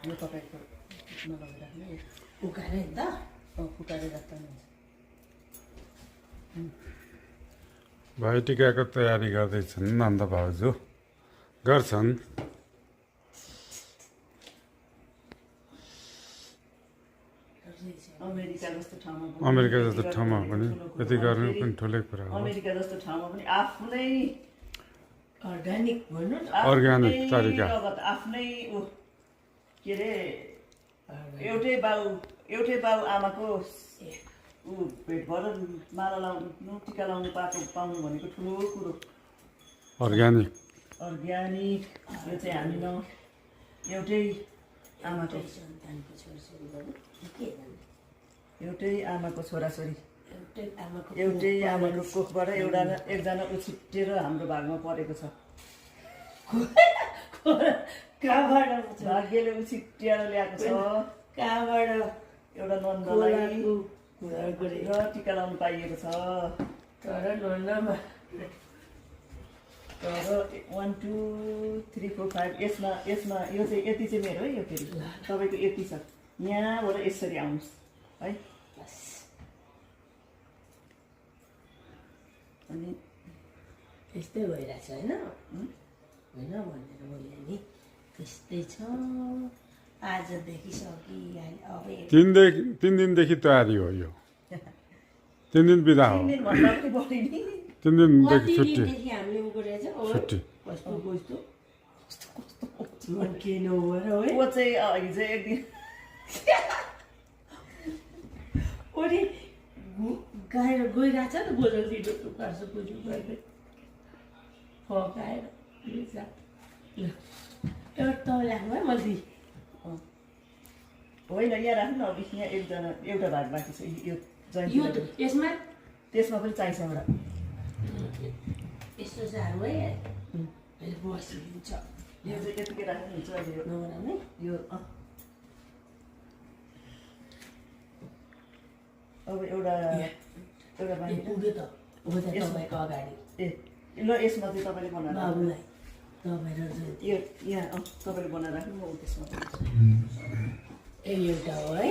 यो तपाईँको नलगेर राख्ने उकाले नि त फुटाएर राख्दा पनि हुन्छ। भाइटिकाको तयारी गर्दैछन् नन्द भाउजू गर्छन्। अमेरिका जस्तो ठाउँमा पनि यति गर्नु पनि ठुलै कुरा हो। अमेरिका जस्तो ठाउँमा पनि आफ्नै अर्ग्यानिक भन्नु न अर्ग्यानिक तरिका आफ्नै के अरे एउटै बाउ आमाको भेटभर माला लाउनु टिका लाउनु पाउनु भनेको ठुलो कुरो। अर्ग्यानिक अर्ग्यानिक यो चाहिँ हामी एउटै आमाको एउटै आमाको छोराछोरी एउटै आमाको कोखबाट एकजना उछिट्टिएर हाम्रो भागमा परेको छ। कहाँबाट भाग्यले उछिट्टिएर ल्याएको छ। कहाँबाट एउटा नन्दलाई र र टिका लाउनु पाइएको छ। तर नन्दमा तर 1 2 3 4 5 यसमा यो चाहिँ यति चाहिँ मेरो है। यो फेरि तपाईँको यति छ। यहाँबाट यसरी आउनुहोस् है। अनि त्यस्तै भइरहेछ होइन होइन भनेर मैले नि त्यस्तै छ। आजदेखि सकिहाल्यो अब 3 दिनदेखि तयारी हो यो। 3 दिन बिदा हो। 3 दिनभन्दा पनि बढी नि। 3 दिनदेखि छुट्टी हामीले उ गरेछ छुट्टी कस्तो मन के नभएर है ऊ चाहिँ हिजो एक दिन ओरी गाएर गइरहेछ नि बोजल दिनु टुक्रास बुझ्नु गएर फकाएर एउटा त ल्याएको है मैले होइन यहाँ राख्नु न। अब यहाँ एउटा भाग बाँकी छ। यो यो यसमा त्यसमा पनि चाहिन्छ एउटा यस्तो साह्रो है अहिले बसिदिन्छ यो चाहिँ यतिकै राख्नुहुन्छ अहिले नगराउने यो अब एउटा बाँकी पुग्यो त हो त तपाईँको अगाडि ए ल यसमा चाहिँ तपाईँले बनाएर बाबुलाई तपाईँ र यो यहाँ तपाईँले बनाएर राख्नु म त्यसमा एउटा हो है